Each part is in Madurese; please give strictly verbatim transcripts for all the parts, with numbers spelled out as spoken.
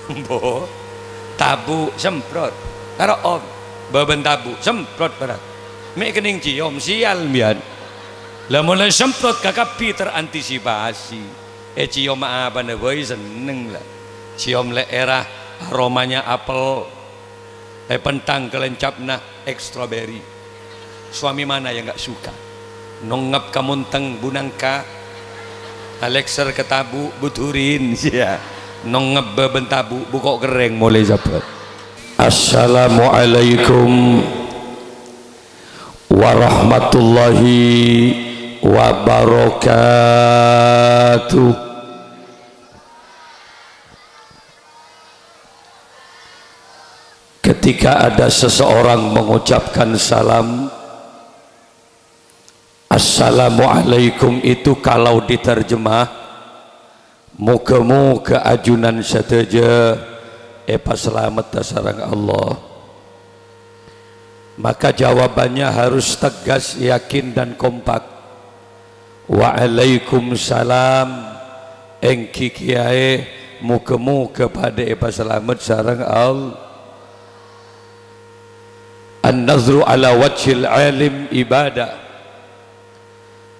Embo, tabu' semprot. Karo om, bâbân tabu' semprot bârâ'. Mè' kennèng ciom, sial mbiyan. La molaè semprot ka kabbhi terantisipasi. Èciom apana bhâi senneng la. Ciom lè'èrra, aromanya apel. Èpentang ka lencapna ek strawberry. Suami mana yang nggak suka? Nongngep ka monteng bu nangka. Alekser ka tabu' bu durin, sia. Nongngep bâbân tabu' bu ko' kerrèng molaè sabbhât. Assalamualaikum warahmatullahi wabarakatuh. Ketika ada seseorang mengucapkan salam, "Assalamualaikum," itu kalau diterjemah, "Moga-moga ajunan sadhâjâ èpasalamedhâ sareng Allah." Maka jawabannya harus tegas, yakin, dan kompak. "Waalaikumsalam." Èngghi kèyaè, moga-moga padâ èpasalamet sareng Allah. "An-nazru ala wajhil alim ibadah."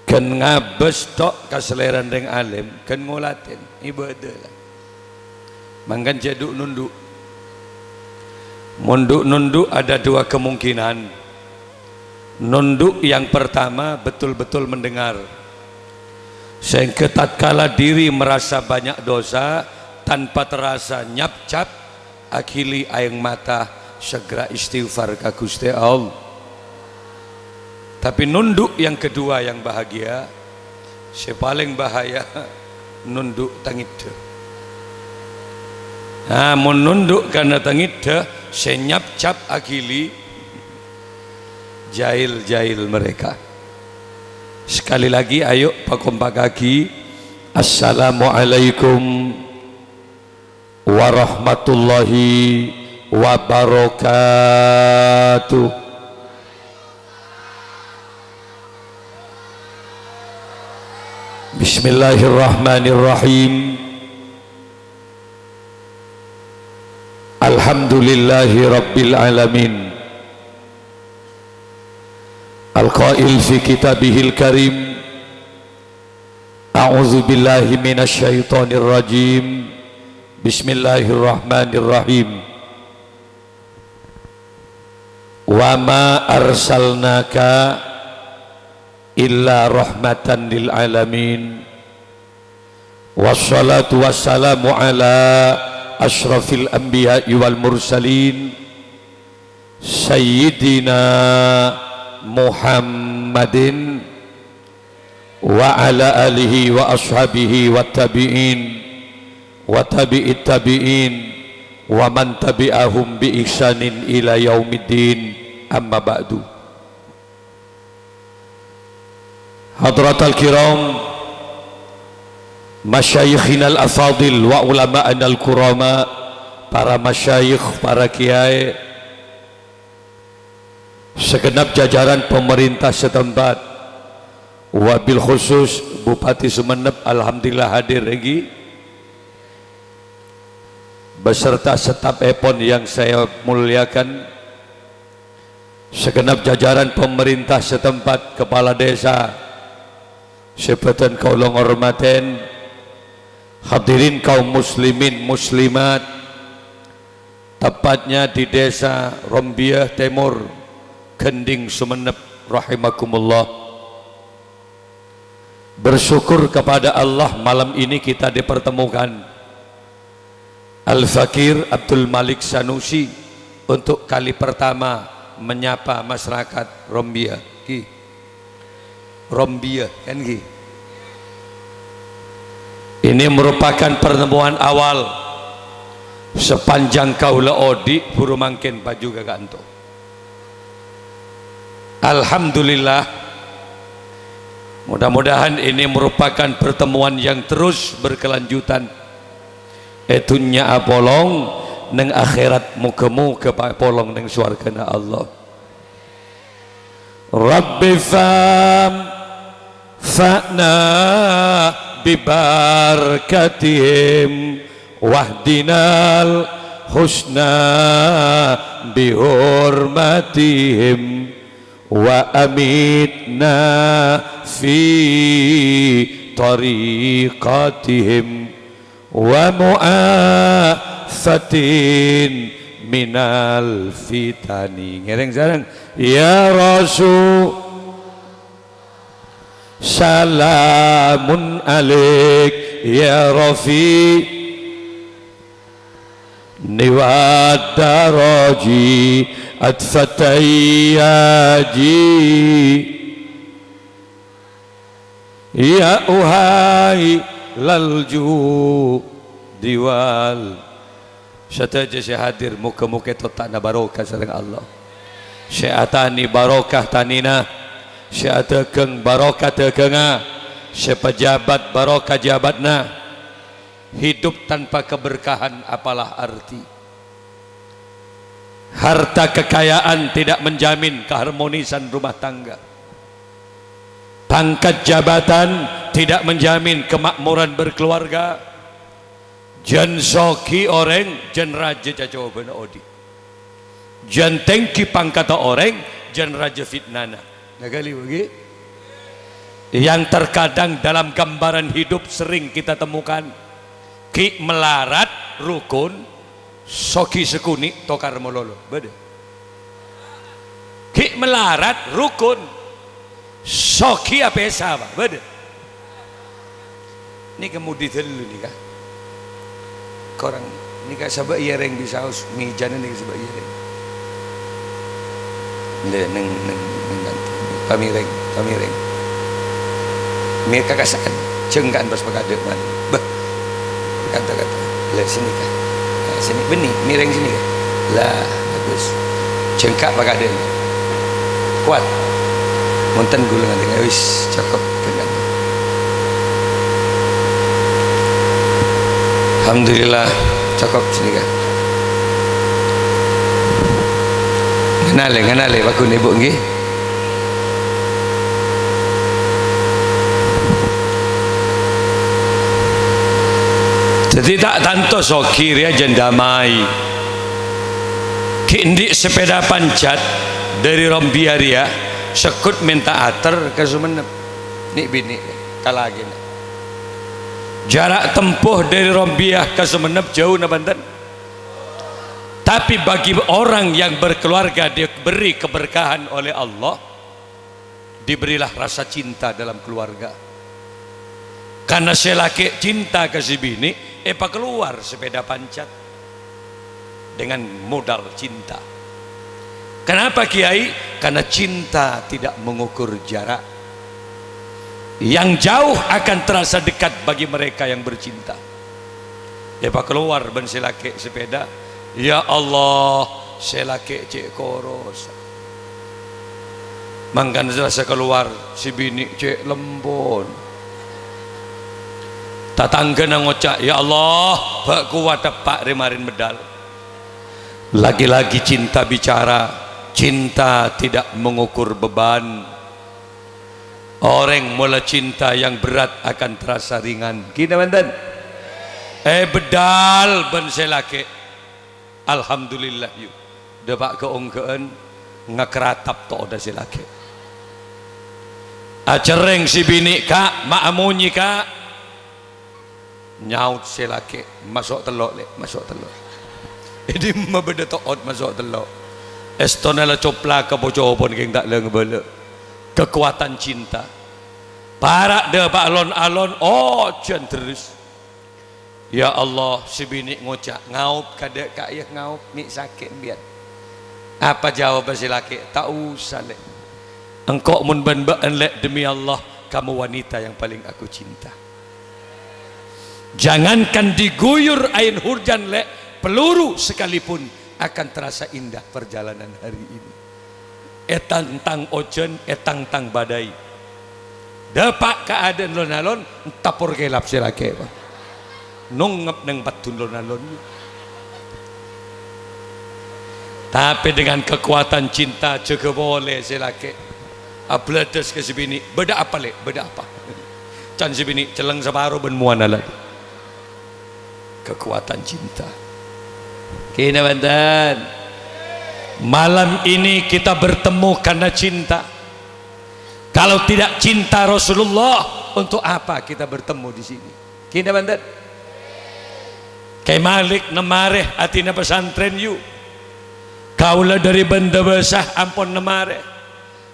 Ghân ngabâs tok ka salèrana rèng alim, ghân ngolatèn, ibâdâh la. Mangkana jhâ' dhu'-nondhu'. Mon dhu'-nondhu' ada dua kemungkinan. Nondhu' yang pertama betul-betul mendengar. Sehingga tatkala diri merasa banyak dosa, tanpa terasa nyapcap, aghili aèng mata, segera istighfar ka Ghustè Allah. Tapi nondhu' yang kedua yang bahagia, sè palèng bahaya, nondhu' tangiddhâ. Nah, mon nondhu' karena tangiddhâ, sè nyapcap aghili, jahil-jahil mereka. Sekali lagi, ayo pakompakaghi. Assalamualaikum warahmatullahi wabarakatuh. Bismillahirrahmanirrahim. Alhamdulillahi rabbil alamin. Al-qail fi kitabihil karim, "A'udzu billahi minasy syaithanir rajim. Bismillahirrahmanirrahim. Wa ma arsalnaka illa rahmatan lil alamin. Wassalatu wassalamu ala asyrafil anbiya'i wal mursalin, Sayyidina Muhammadin wa ala alihi wa ashabihi wa tabi'in wa tabi'it tabi'in wa man tabi'ahum bi ihsanin ila yaumiddin, amma ba'du." Hadratal kiram, masyayikhinal afadil wa ulama'anal kurama, para masyayikh, para kiai, segenap jajaran pemerintah setempat, wabil khusus Bupati Sumenep, alhamdulillah hadir èngghi, beserta staf èpon yang saya muliakan, segenap jajaran pemerintah setempat, kepala desa, sè bhâdhân kaulâ ngormatè, hadirin kaum muslimin muslimat, tepatnya di Desa Rombia Timur, Gending, Sumenep, rahimakumullah. Bersyukur kepada Allah, malam ini kita dipertemukan. Al-Fakir Abdul Malik Sanusi untuk kali pertama menyapa masyarakat Rombia. Ki. Rombia, kan ki? Ini merupakan pertemuan awal sepanjang kaula odi' buru mangkèn paju ka kanto. Alhamdulillah. Mudah-mudahan ini merupakan pertemuan yang terus berkelanjutan. È dhunnya apolong, neng akhèrat moga-moga pa-, polong neng sowargana Allah. Rabbi fam fa'na bi barakatihim واهدنا الحسنى بحرمتهم وأمتنا في طريقتهم ومعافاة من الفتن. Ngèrèng sareng. يا رسول سلام عليك يا رفيع والدرجات فتياجي يا أهيل الجود وال Sadhâjâ sè hadir, moghâ-moghâ tota'na barokah sareng Allah. Sè atanè barokah tanèna, sè adhâghâng barokah dhâghângnga, sè pejabat barokah jabatna. Hidup tanpa keberkahan apalah arti? Harta kekayaan tidak menjamin keharmonisan rumah tangga. Pangkat jabatan tidak menjamin kemakmuran berkeluarga. Jân soghi orèng, jân rajâ cacobâna odi'. Jân tèngghi pangkatta orèng, jân rajâ fitnana. Nah, ghâli, Bu, ghi? Yang terkadang dalam gambaran hidup sering kita temukan, ghi' malarat, rukun, soghi sakonè', tokar malolo. Bâdâ? Ghi' malarat, rukun. Soghi apèsa, Pak. Bâdâ. Nèka mudi ghâllu nèka. Korang nèka sabâ' iyâ rèng bisaos mèjana nèka sabâ' iyâ rèng. Lè, neng, neng, neng, pamirèng, pamirèng. Mè' kakasa'an, jhângka'an pas pakadâ' malè. Bâh. Kata-kata. Lah, sini, Kak. Nah, sini, bânnè, mirèng sini, Kak. Lah, bagus. Jhângka' pakadâ'ân. Kowat. Monten ghulâ nganti, wis, cokop, jhângka'. Alhamdulillah, cokop sini, Kak. Nganalè, nganalè, paggun Ibu, ngghi. Dhâddhi ta' tanto soghi rèya jân dâmai. Ghi' andi' sepeda pancat dâri Rombia rèya, segghut mènta ater ka Songennep. Nè'-binè', kalagèna. Jarak tempuh dâri Rombia ka Songennep jhâu napa enten? Tapi bagi orang yang berkeluarga diberi keberkahan oleh Allah, diberilah rasa cinta dalam keluarga. Karena sè lakè' cinta ka sè binè', èpakalowar sepeda pancat dengan modal cinta. Kenapa, Kiai? Karena cinta tidak mengukur jarak. Yang jauh akan terasa dekat bagi mereka yang bercinta. Èpakalowar bân sè lakè' sepeda. Ya Allah, sè lakè' cè' koros. Mangkana sè kalowar sè binè' cè' lempon. Tatangghâna ngoca', "Ya Allah, bâ' kowat eppa' rè-marèn medal." Lagi-lagi cinta bicara, cinta tidak mengukur beban. Orèng mola cinta yang berat akan terasa ringan. Ghi napa enten? Èbedal bân sè lakè'. Alhamdulillah, yu. Dâpa' ka-ongghâ'ân ngakaratap to'odda sè lakè'. Acerrèng sè binè', "Ka', ma' amonyè, Ka'." Nyaot sè lakè', "Maso' tello', Lè', maso' tello'." È dimma bâdâ to'ot maso' tello'? Èstona la coplak ka po-copon kèng ta' la ngabâlâ. Kekuatan cinta. Para' dâpa' alon-alon, ojhân terros. Ya Allah, sè binè' ngoca', "Ngaop kadâ', Ka', ya, ngaop, mè' sakè' empèyan." Apa jawabhâ sè lakè'? "Ta' osa, Lè'. Engko' mon bân bâ'ân, Lè', demi Allah, kamu wanita yang paling aku cinta." Jangankan diguyur aèn hujan, Lè', peluru sekalipun akan terasa indah perjalanan hari ini. Ètangtang ojhân, ètangtang bâdâi. Dâpa' ka adâ'na lon-alon, èntapor kèlap sè lakè', Pak. Nongngep neng paddun lon-alon. Tapè dengan kekuatan cinta, jâgâ polè sè lakè'. Abladhâs ka sè binè', "Bâdâ apa, Lè'? Bâdâ apa?" Can sè binè', "Celleng saparo bân mowana, Lè'." Kekuatan cinta. Kèna bhunten. Malam ini kita bertemu karena cinta. Kalau tidak cinta Rasulullah, untuk apa kita bertemu di sini? Kèna bhunten. Kè Malik nemmarè atèna pesantren, yu. Kaulâ dâri Bândâbâsa ampon nemmarè.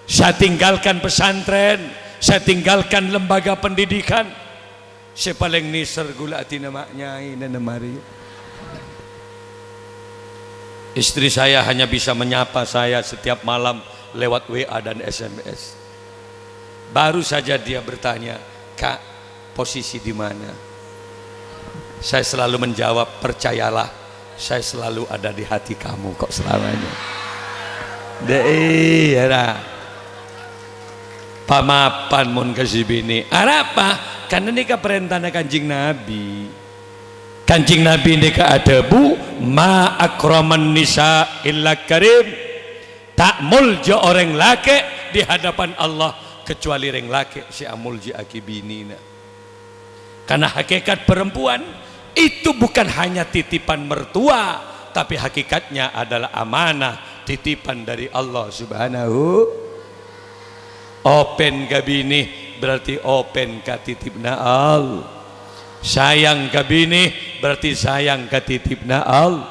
Saya tinggalkan pesantren, saya tinggalkan lembaga pendidikan. Sè palèng nèser ghulâ atèna ma' nyaè nènèm arè. Istri saya hanya bisa menyapa saya setiap malam lewat W A dan S M S. Baru saja dia bertanya, "Kak, posisi di mana?" Saya selalu menjawab, "Percayalah, saya selalu ada di hati kamu kok selamanya." Dâ' iyâ, ra. Pamapan mon ka sè binè'. Arapa? Karena nèka parèntana Kanjeng Nabi. Kanjeng Nabi nèka adhâbu, "Ma akraman nisa illa karim." Ta' molja orèng lakè' di hadapan Allah kecuali rèng lakè' sè amolja'aghi binèna. Karena hakikat perempuan itu bukan hanya titipan mertua, tapi hakikatnya adalah amanah titipan dari Allah Subhanahu. Open ka binè berarti open ka titipna Allah. Sayang ka binè berarti sayang ka titipna Allah.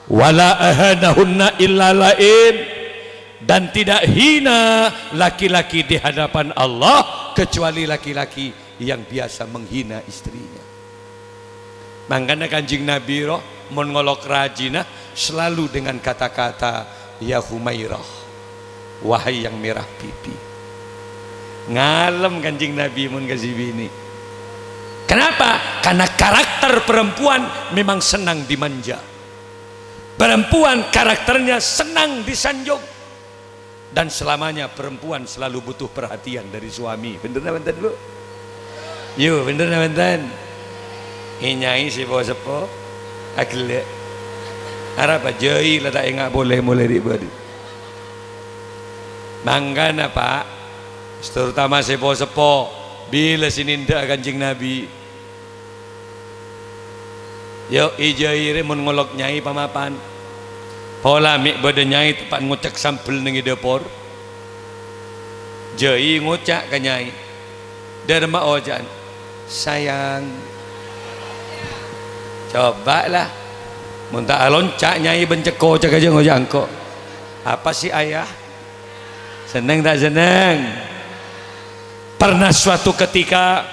"Wala ahanahunna illa la'in." Dan tidak hina laki-laki di hadapan Allah kecuali laki-laki yang biasa menghina istrinya. Mangkana Kanjeng Nabi roh, mon ngolok rajina, selalu dengan kata-kata, "Ya Humairah, wahai yang merah pipi." Ngalem Kanjeng Nabi mon ka sè binè'. Kenapa? Karena karakter perempuan memang senang dimanja. Perempuan karakternya senang disanjung. Dan selamanya perempuan selalu butuh perhatian dari suami. Bhender napa bhunten, Bu? Yu, bhender napa bhunten? È nyai sè po-seppo, aghellâ'. Arapa jâi la ta' enga' polè molè ri' bâdhi. Mangkana, Pak, terutama sè po-seppo, bilâ sè nèndhâ'â Kanjeng Nabi. Yo, ijâi rè mon ngolok nyai pamapan. Pola mè' bâdâ nyai teppa'na ngocak sambel neng è dâpor. Jâi ngoca' ka nyai. Dâremma oca'na, "Sayang." Coba la. Mon ta' alonca' nyai bân cekko cak ajâ ngoca' engko'. "Apa sih, Ayah?" Senneng ta' senneng? Pernah suatu ketika,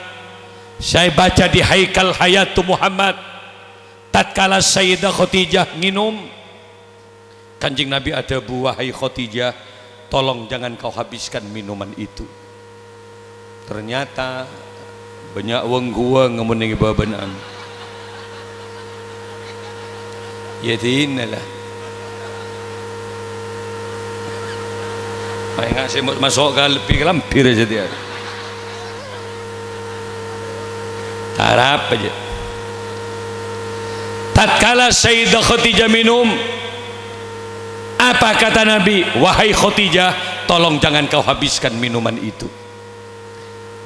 saya baca di Haikal Hayatu Muhammad, tatkala Sayyidah Khadijah nginum, Kanjeng Nabi adhâbu, "Wahai Khadijah, tolong jangan kau habiskan minuman itu." Ternyata bânnya' weng-guweng mon neng è bâbâna'an. Ya dinala. Maènga' sè mo-, maso' ka lebbi kalambhi rè satèya. Tarap ajâ. Tatkala Sayyidah Khadijah minum, apa kata Nabi? "Wahai Khadijah, tolong jangan kau habiskan minuman itu."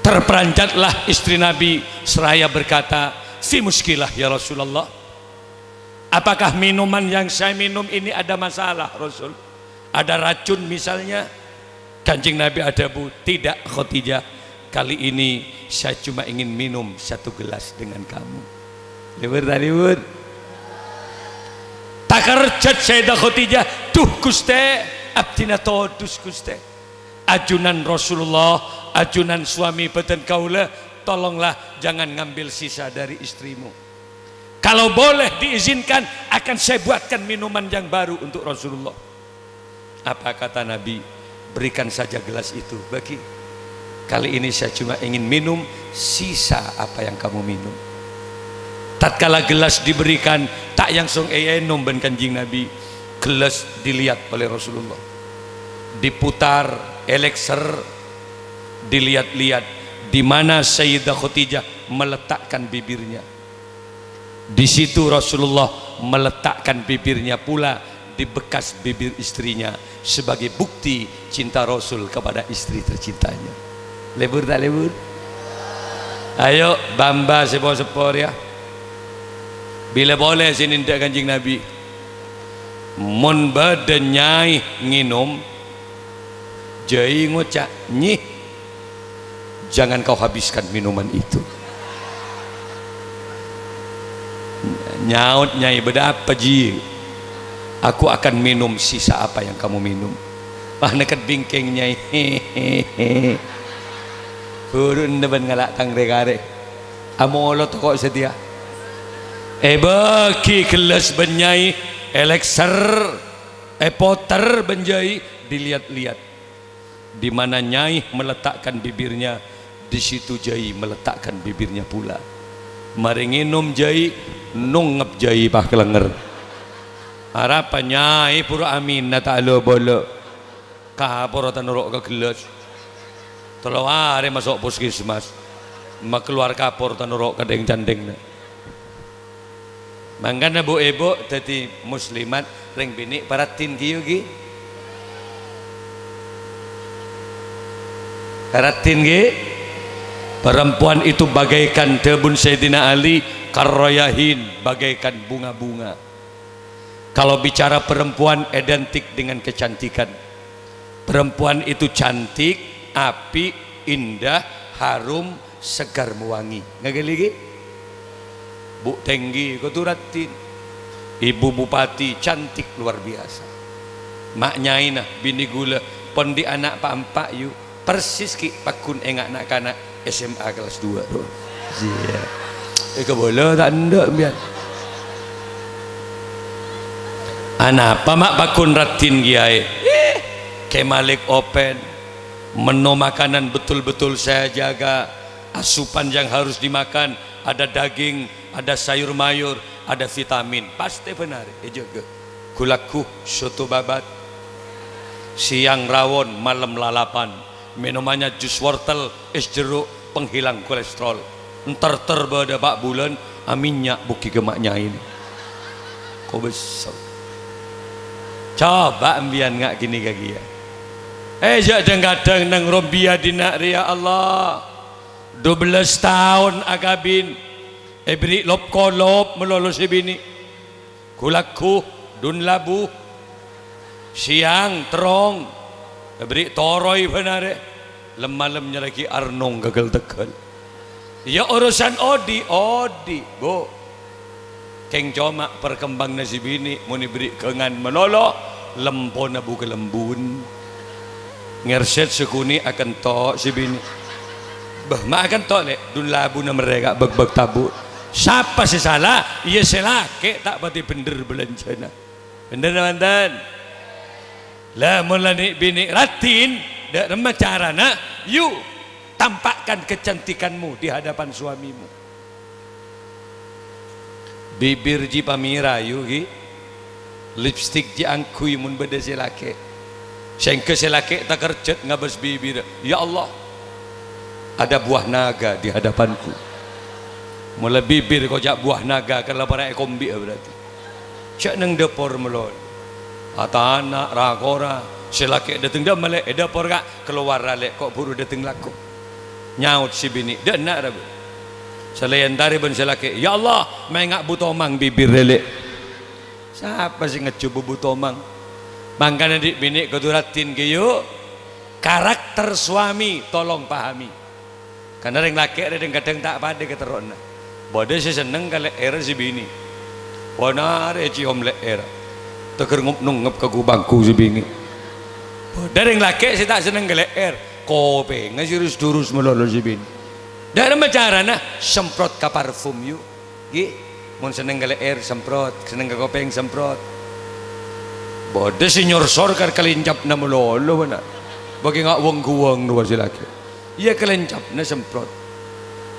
Terperanjatlah istri Nabi seraya berkata, "Fi muskilah, ya Rasulullah. Apakah minuman yang saya minum ini ada masalah, Rasul? Ada racun misalnya?" Kanjeng Nabi adhâbu, "Tidak, Khadijah. Kali ini saya cuma ingin minum satu gelas dengan kamu." Lebur tadi, Bur? Takerjhât Sayyidah Khadijah, "Duh, Ghustè, abdhina todus, Ghustè. Ajunan Rasulullah, ajunan suami bâdân kaulâ, tolonglah jangan ngambil sisa dari istrimu. Kalau boleh diizinkan, akan saya buatkan minuman yang baru untuk Rasulullah." Apa kata Nabi? "Berikan saja gelas itu, bagi. Kali ini saya cuma ingin minum sisa apa yang kamu minum." Tatkala gelas diberikan, ta' langsung èènom bân Kanjeng Nabi. Gelas dilihat oleh Rasulullah. Diputar, èlèkser, dilihat-lihat di mana Sayyidah Khadijah meletakkan bibirnya. Di situ Rasulullah meletakkan bibirnya pula di bekas bibir istrinya sebagai bukti cinta Rasul kepada istri tercintanya. Lebur ta' lebur? Ayo, bâ'-embâ' sè po-seppo rèya. Bilâ polè sè nèndhâ Kanjeng Nabi, mon bâdâ nyai ngènom, jâi ngoca', "Nyi, jangan kau habiskan minuman itu." Nyaot nyai, "Bâdâ apa, Ji?" "Aku akan minum sisa apa yang kamu minum." Wah, nèkèt bingkèng, nyai. Buru endâ bân ngala' tang rè-karè. Amolot ko' satèya. Èbâgi ghellas bân nyai, èlèkser, èpoter bân jâi, dilihat-lihat. Di mana nyai meletakkan bibirnya, di situ jâi meletakkan bibirnya pula. Marè ngènom jâi, nongngep jâi pas kalènger. Arapa nyai pura amèna ta' lo-bolo. Kapor ta' noro' ka ghellas. Tello arè maso' puskesmas. Makalowar kapor ta' noro' ka dhing-candhingnga. Mangkana bu-èbhu dhâddhi muslimat, rèng binè' paraddhin ghi, yu, ghi. Paraddhin ghi. Perempuan itu bagaikan, dhâbuna Sayyidina Ali, "Karroyahin," bagaikan bunga-bunga. Kalau bicara perempuan, identik dengan kecantikan. Perempuan itu cantik, apik, indah, harum, segar, mewangi. Ngaghâli ghi? Bu Tenggi, kodhu raddhin. Ibu Bupati cantik luar biasa. Ma' nyaina, binè ghulâ, pon dhi' ana' pa'-empa', yu. Persis ghi' pagghun ènga' na'-kana' S M A kelas dua, ro. Iyâ. Èkabâlâ ta' endâ', mbiyan? Anapa ma' pagghun raddhin kèyaè? Ih, Kè Malik open. Menu makanan betul-betul saya jaga. Asupan yang harus dimakan, ada daging, ada sayur-mayur, ada vitamin. Pastè bhender èjâgâ. Ghu-lagghu soto babat. Siang rawon, malam lalapan. Mènomannya jus wortel, es jeruk, penghilang kolesterol. Èntar-èntar bâdâ pa' bulân, amènnya' bughi ghâ' ma' nyaè. Kobessel. Coba embiyan nga' ghânèka kèya. Eh, jhâ' dhâng-kadhâng neng rombiya dinna' rèya, Allah. Dubellâs taon akabin, èbèrri' lop-kolop malolo sè binè'. Ghu-lagghu, dun-labu. Siang, terrong, èbèrri' toroy bhânarè. Lem-malem nyarèaghi arnong ghâghâl tegghâl. Iyâ, orosan odi', odi', Bu. Kèng coma perkembanganna sè binè', mon èbèrri' ghângan malolo, lempona bu kalembun. Ngèrsèt sakonè' akento' sè binè'. Bâh, ma' akento', Lè', dun-labuna merrè ka' bâk-bâk tabu'. Sapa sè sala? Iyâ sè lakè' ta' patè bhender bâlânjhâna. Bhender napa bhunten? La, mon la nè'-binè' raddhin, dâ' remma carana, yu, tampakkan kecantikanmu di hadapan suamimu. Bibir jiyâ pamèra, yu, ghi. Lipstik jiyâ angghuy mon bâdâ sè lakè'. Sèngghâ sè lakè' takerjhât ngabâs bibirra, "Ya Allah, ada buah naga di hadapanku." Mola bibir koca' buah naga, kala para èkombi'â berarti. Jhâ' neng dâpor malolo. Atana', ra-kora, sè lakè' dâteng dâ' malè è dâpor, Ka', kalowar alè', ko' buru dâteng lako. Nyaot sè binè', "Dâ' enna', ra, Bu." Salèyan tarè bân sè lakè', "Ya Allah, maènga' Bu Tomang bibirra, Lè'." Sapa sè ngejjhubbhâ Bu Tomang? Mangkana dhi' binè' kodhu raddhin, ghi, yu. Karakter suami tolong pahami. Karna rèng lakè' rè dhâng-kadhâng ta' padâ katerro'na. Bâdâ sè senneng ka lè'èrra sè binè'. Bhânarè èciom lè'èrra. Tegghâr ngop-nongngep ka ghu-bângghu sè binè'. Bâdâ rèng lakè' sè ta' senneng ka lè'èr. Kopèngnga sè rus-durus malolo sè binè'. Dâ' remma carana, semprot ka parfum, yu. Ghi, mon senneng ka lè'èr, semprot. Senneng ka kopèng, semprot. Bâdâ sè nyorsor ka kalèncapna malolo, bâna. Bâghi nga' weng-ghuweng rowa sè lakè'. Iyâ, kalèncapna semprot.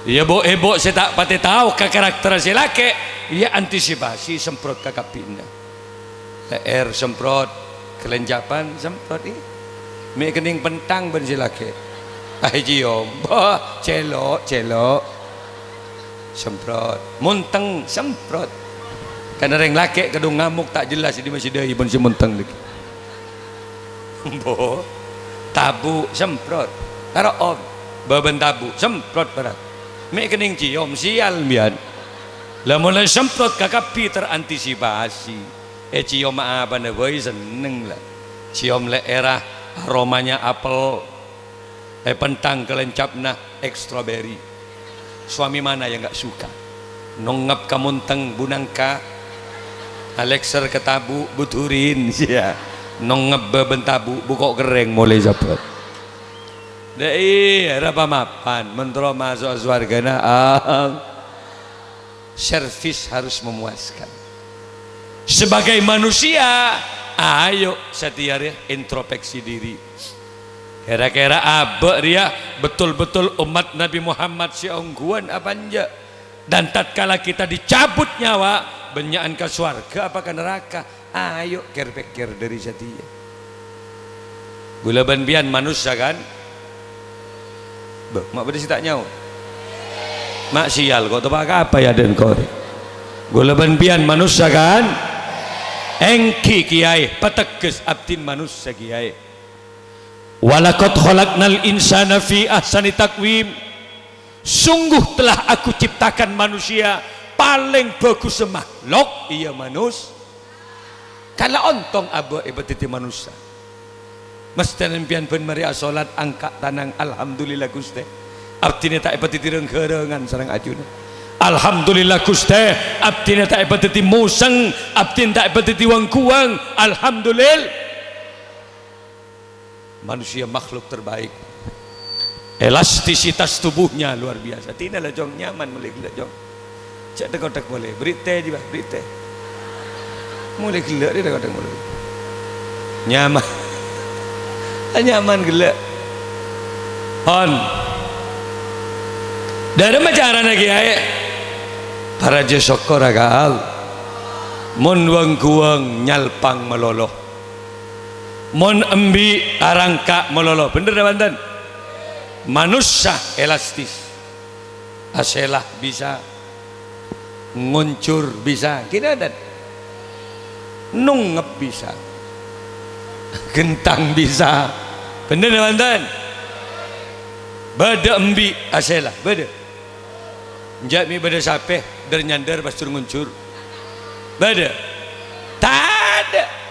Iyâ, bu'-èbhu' sè ta' patè tao ka karakter sè lakè', iyâ antisipasi semprot ka kabbhina. Lè'èr semprot, kalèncapan semprot, iyâ. Mè' kennèng penthang bân sè lakè'. Aè ciom, bâh, cèlo', cèlo'. Semprot. Montèng, semprot. Karna rèng lakè' kadhung ngamok ta' jelas è dimma sè dâi bân sè montèng lagi. Embo. Tabu', semprot. Karo om. Bâbân tabu', semprot, para. Mè' kennèng ciom, sial, mbiyan. La molaè semprot kakabbhi terantisipasi. Èciom apana bhâi senneng la. Ciom lè'èrra, aromanya apel. Èpèntang ka lèncapna, strawberry. Suami mana yang nggak suka? Nongngep ka montèng, bu nangka. Alèkser ka tabu', bu durin, sia. Nongngep bâbân tabu', bu ko' kerrèng molaè sabâ. Dâ' iyâ, ra pa-mapan. Mentro maso' sowarghâna, ah. Servis harus memuaskan. Sebagai manusia, ayo satèya rèya introspeksi diri. Kèra-kèra abâ' rèya betul-betul ommat Nabi Muhammad sè ongghuwân apa enjâ'? Dan tatkala kita dicabut nyawa, bânnya'an ka sowarghâ apa ka neraka? Ayo kèr-pèkkèr dâri satèya. Ghulâ bân pèyan manossa, kan? Bâh, ma' bâdâ sè ta' nyaot? Ma' sial, ko' teppa' ka apa ya, den kore? Ghulâ bân pèyan manossa, kan? Èngghi, Kèyaè, pategghes abdhina manossa, Kèyaè. "Walaqad khalaqnal insana fi ahsani taqwim." Sungguh telah Aku ciptakan manusia palèng bhâghussa makhluk, iyâ manus-, Kala ontong abâ' èpadhâddhi manossa. Masthèna sampèyan bân marè asolat angka' tanang, "Alhamdulillah, Ghustè. Abdhina ta' èpadhâddhi rang-ghârângan sareng ajunna. Alhamdulillah, Ghustè. Abdhina ta' èpadhâddhi mosèng. Abdhina ta' èpadhâddhi wang-ghuwâng. Alhamdulillah." Manusia makhluk terbaik. Elastisitas tubuhnya luar biasa. Dina la, Cong, nyaman molaè ghellâ', Cong. Jhâ' thèk-kothèk molaè. Bâri' tè, jiyâ, bâri' tè. Molaè ghellâ', dina thèk-kothèk molaè. Nyaman. Nyaman ghellâ'. Pon. Dârâmma carana, Kèyaè? Parajâ sokkor ka Allah. Mon wang-ghuwâng nyalpang malolo. Mon embi' arangka' malolo, bhendher napa enten? Manossa elastis. Asèla bisa, ngonjhur bisa, ghi nèka enten? Nongngep bisa, ghentang bisa, bhendher napa enten? Bâdâ embi' asèla, bâdâ. Enjâ' mè' bâdâ sapè, dâr-nyandâr pas jur-ngonjhur. Bâdâ? Tadâ'.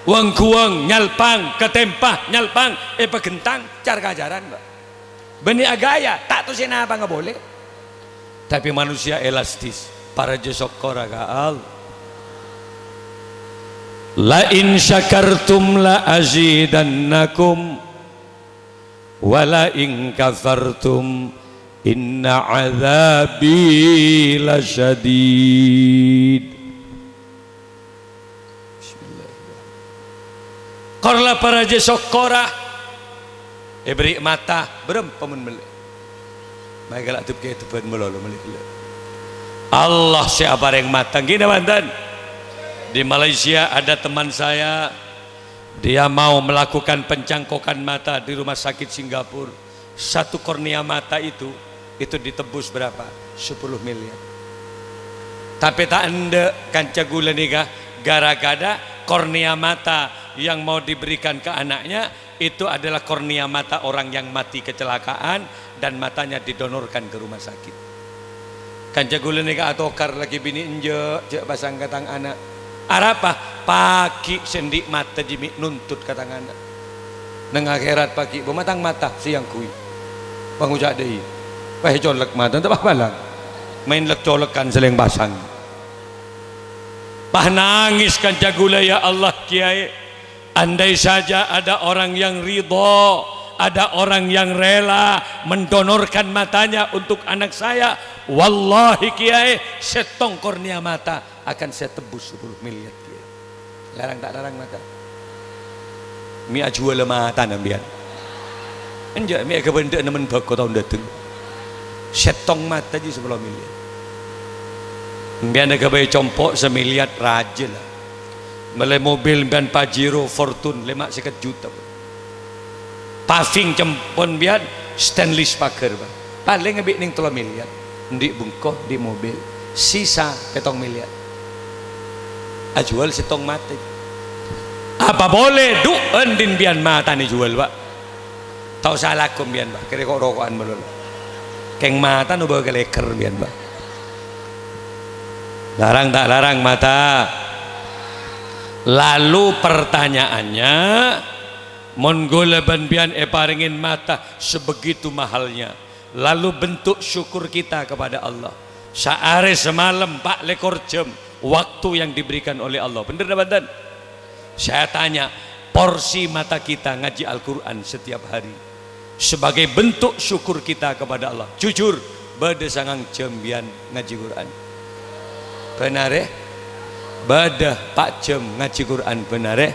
Wang-ghuwâng nyalpang, katèmpa nyalpang, èpaghentang, car-kacaran, Pak. Bânnè aghâjâ, ta' tosè napa ngabâlâ. Tapè manusia elastis, parajâ sokkor ka Allah. "La in syakartum la azidannakum." "Wa la in kafartum inna adzabi lasyadid." Bismillahirrahmanirrahim. Kor la parajâ sokkora, èbherri' mata, bârâmpa mon mellè? Mayu ghellâ' dep-kedep bân malolo mellè ghellâ'. Allah sè aparèng mata, ghi napa enten? Di Malaysia ada teman saya, dia mau melakukan pencangkokan mata di rumah sakit Singapura. Satu kornea mata itu, itu ditebus berapa? Sepuluh miliar. Tapè ta' endâ' kanca ghulâ nèka, gara-gara kornea mata yang mau diberikan ke anaknya, itu adalah kornea mata orang yang mati kecelakaan dan matanya didonorkan ke rumah sakit. Kanca ghulâ nèka atokar laghi binè' enjâ', jhâ' pasang ka tang ana'. Arapa? Pagghi' sè andi' mata jiyâ mè' nuntut ka tang ana'. Neng akhèrat pagghi' bâ' matang mata sè èyangghuy. Pas ngoca' dâi', "Wah, colek mata, ta' apa-apa la. Maèn lek-colekan sè lèng pasang." Pas nangès kanca ghulâ, "Ya Allah, Kèyaè, andai saja ada orang yang ridho, ada orang yang rela mendonorkan matanya untuk anak saya, wallahi, Kèyaè, sèttong kornea mata akan saya tebus sepuluh miliar, Kèyaè." Larang ta' larang mata? Mè' ajhuwâlâ matana sampèyan? Enjâ', mè' èkabhendhâ'â nèmmen bhâko taon dâteng. Sèttong mata jiyâ sapolo miliar. Sampèyan èghâbây compo' samiliar rajâ la. Mellè mobil sampèyan Pajero Fortuner lèma sèket juta. Paving cempon sampèyan stainless pagar, Pak. Palèng abit neng tello miliar. Andi' bengko, andi' mobil. Sisa pèttong miliar. Ajhuwâl sèttong mata. Apa polè du'ân din sampèyan matana èjhuwâl, Pak? Ta' osa alako sampèyan, Pak. Kèrè ko'-roko'an malolo. Kèng mata no bâkal èkèr sampèyan, Pak. Larang ta' larang mata? Lalu pertanyaannya, mon ghulâ bân biyân èparèngè mata sebegitu mahalnya, lalu bentuk syukur kita kepada Allah, saarè samalem pa' lèkor jam waktu yang diberikan oleh Allah. Bhender napa bhunten? Saya tanya, porsi mata kita ngaji Al-Quran setiap hari sebagai bentuk syukur kita kepada Allah. Jujur, bâdâ sangang jam biyân ngaji Quran? Bhender, è? Bâdâ pa' jam ngaji Quran? Bhender, è?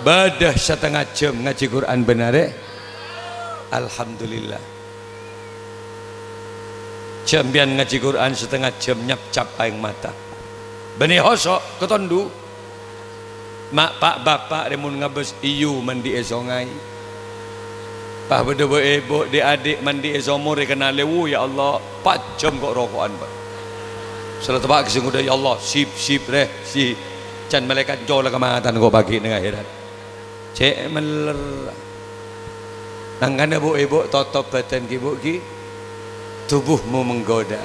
Bâdâ satengnga jam ngaji Quran? Bhender, è? Alhamdulillah. Jam biyân ngaji Quran satengnga jam nyapcap aèng mata. Bânnè hoso', katondu. Ma' pa' bapa' rè mon ngabâs iyâ mandi'â songay. Pas bâdâ bâ'-èbâ', dhi'-adhi' mandi'â somor èkennalè, "Wu, ya Allah, pa' jam ko' roko'an, Pa'." Sala teppa' ka sè ngodâ, "Ya Allah, sip, sip, rè, sip." Can malaèkat ncolok ka matan ko' paghi' neng akhèrat. Cè' meller. Mangkana, Bu', Ibu, totop bhâdhân ghi, Bu', ghi. Tubuhmu menggoda.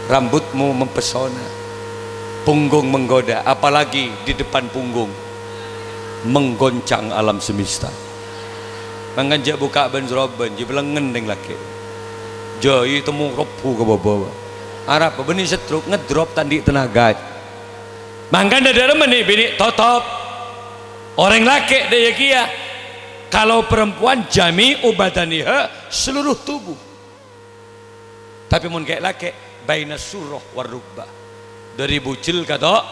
Rambutmu mempesona. Punggung menggoda, apalagi di depan punggung. Menggoncang alam semesta. Mangkana jhâ' bukka' bân-srobân, jhâ' bâlengngen rèng lakè'. Jhâ' ètemmo rebbu ka bâbâ. Arapa bânnè setruk ngedrop ta' andi' tenaga. Mangkana dhâ' remma nè'-binè' totop. Orèng lakè' dâ' iyâ kèya. Kalau perempuan jami'u badaniha, seluruh tubuh. Tapè mon kè-, lakè', baina surrah war rukbah. Dâri bujel ka to-,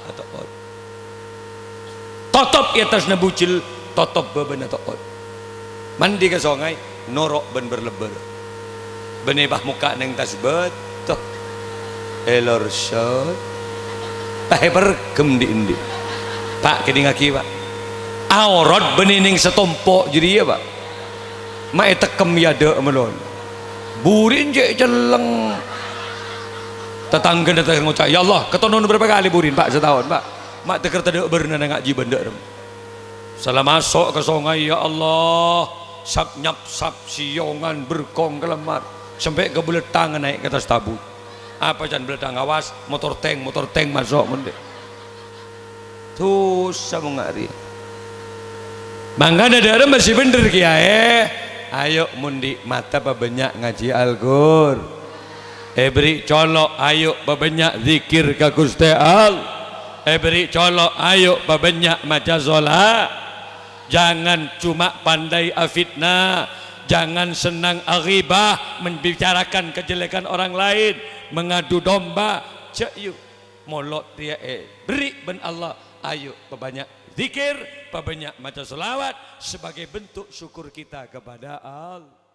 ka to'ot. Totop è attasna bujel, totop bâbâna to'ot. Mandi ka songay, noro' bân bâr-lebbâr. Bânnè pas mokka' neng attas bâto. Èlorsot. Pas èperghem dhi'-andhi'. Pa', kèdingngaghi, Pa'. Aorat bânnè neng satompo' jârèya, Pa'. Ma' ètekkem è adâ' malolo. Buri'na cè' celleng. Tatangghâna ta' ngoca', "Ya Allah, katonon bârâmpa kalè buri'na, Pa', sataon, Pa'? Ma' tèkèr tadâ' bârna neng ajibân dâ' remma." Sala maso' ka songay, "Ya Allah, sap-nyapsap, siyongan, berkong, kalemmar, sampè' ka bulâ tangnga naè' ka attas tabut." Apa can bulâ tang, awas, motor tank, motor tank maso' mon dâ'. Dusa mon nga' rèya. Mangkana dhâ' remma sè bhender kèyaè. Ayo mon dhi' mata pabânnya' ngajhi Al-Qur. Èberri' colo', ayo pabânnya' dzikir ka Ghustè All-, èberri' colo', ayo pabânnya' maca sholawat. Jangan cuma pandai afitnah, jangan senang aghibah, membicarakan kejelekan orang lain, mengadu domba. Jhâ' yu. Molod rèya èberri' bân Allah, ayo pabânnya' dzikir, pabânnya' maca sholawat sebagai bentuk syukur kita kepada Allah.